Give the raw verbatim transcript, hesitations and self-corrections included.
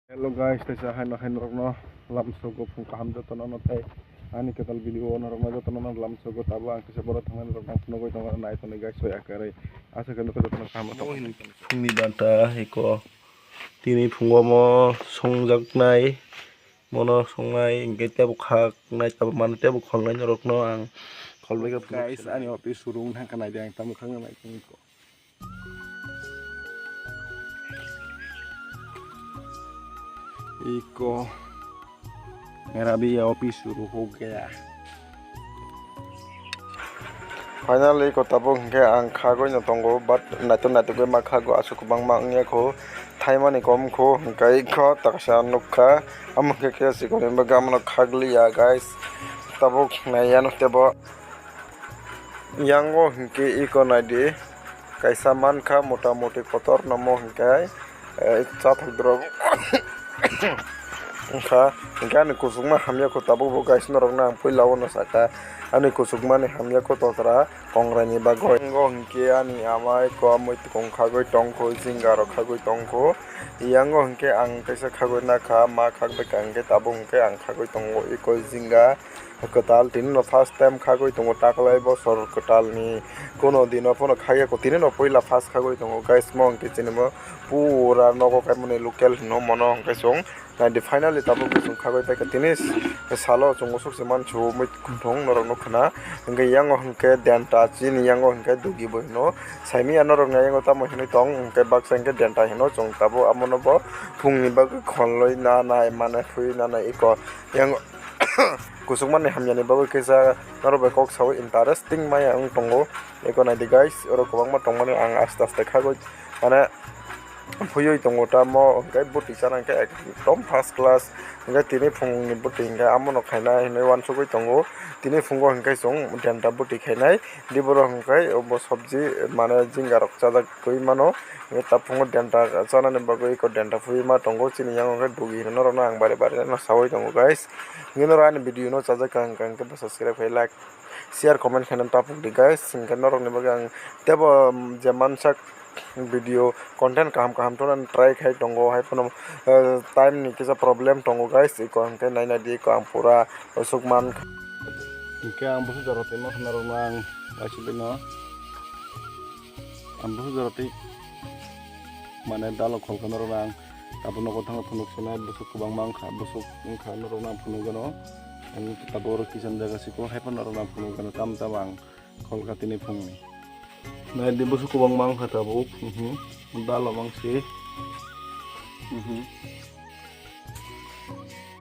Hello guys, teisa hai no hai norokno lamsogo phung kaham jotono no thai ani kwtal video o norokno jotono no lamsogo tabo ang teisa borok thangna norokno phunugwi tongo nai tonwi guys bai akarwi asa khe nukha jotono kaham phungni banta hiko tini phungo mo songjaknai mono songnai hwnkhe tebo khaknai tabo mano tebo kholnai norokno ang kholbai khe phunuk guys ani office surung thangkha naidi ang tamo khakna nai tongo. Iko mera bhi office shuru ho gaya. Finally, ko tabuk hwnkhe ang khagwi no tongo, but naitok naitok khe ma khago, aswk kwbangma wngya kho, thaimani kom kho, hwnkhe kho taksa nukha, amo khe khe sikoni bagwi amano khakliya, guys. Tabuk naiya no tebo. Yango hinkhe iko naidi, kaisa mankha mota moti kotor nomo hinkhe, eh, chathok drop wngkha, hinkhe ani kuchukma hamya kho tabuk bo guys norokno ang puila o no sakha, ani kuchukmani hamya kho totra kongraini bagwi. Yango hinkhe ani ama iko amoi tongkhagwi tongkho, jinga rok khagwi tongkho, yango hinkhe ang kaisa khagwi nakha, ma khakbai kha hinkhe tabuk hinkhe ang khagwi tongo iko jinga. Kwtal tini no first time khagwi tongo taklai bosor kwtal ni kuno dino phano khagya ko tini no puila first khagwi tongo guys mo hwnkhe chini mo pura nogo kaimani local hino mono hwnkhe chwng naidi finally tabuk bo chwng khagwi paikha tini salo chwng usuk se mansu mui thung norok nukha na hwnkhe yango hwnkhe denta chini yango hwnkhe dugi bo hino saimanya norok ni yango tamo hinwi tong hwnkhe baksa hwnkhe denta hino chwng tabuk amo no bo phungni bagwi kholwi nanai manai thwi nanai eko yango. Kuchukmani hamyani bagwi kisa norok bai kok sawi interesting maya wng tongo. Eko naidi guys, oro kwbangma tongmani ang aste aste khagwi mane phuiwi tongo tamo hwnkhe bwtwi chana hwnkhe ekdom first class hwnkhe tini phungni bwtwi hwnkhe amono khaina hinwi uansugwi tongo. Tini phungo hwnkhe chwng denta bwtwi khainai diborok hwnkhe obo sobji mane jingarok chajak twi mano. Hwnkhe tabuk phungo denta chanani bagwi eko denta phui ma tongo. Chini yango khe dugi hino norokno ang bare bare no sawi tongo guys. Hwnkhe norok ani video no chajak kha hwnkha hwnkhe subscribe khai like share comment khaina tapuk di guys. Hwnkhe norokni bagwi ang tebo je mansak video content kaham kaham tona try khai tongo hai phano, eh, time ni kisa problem tongo guys. Eko hwnkhe naina di eko ang pura usuk man. Hwnkhe ang busu jora tongma khna rokno ang waisubino. Ang busu jora twi mane dalo kholkha norokno ang tabuk nogo thangna phunuk swnai busuk kwbangma wngkha busuk wngkha norokno ang phunuk gano ang tabuk oro kicham jaga siko haiphano norokno ang phunuk gano tamo tamo ang kholkha tini phungni naidi busuk kwbangma wngkha tabuk dalo mangsi.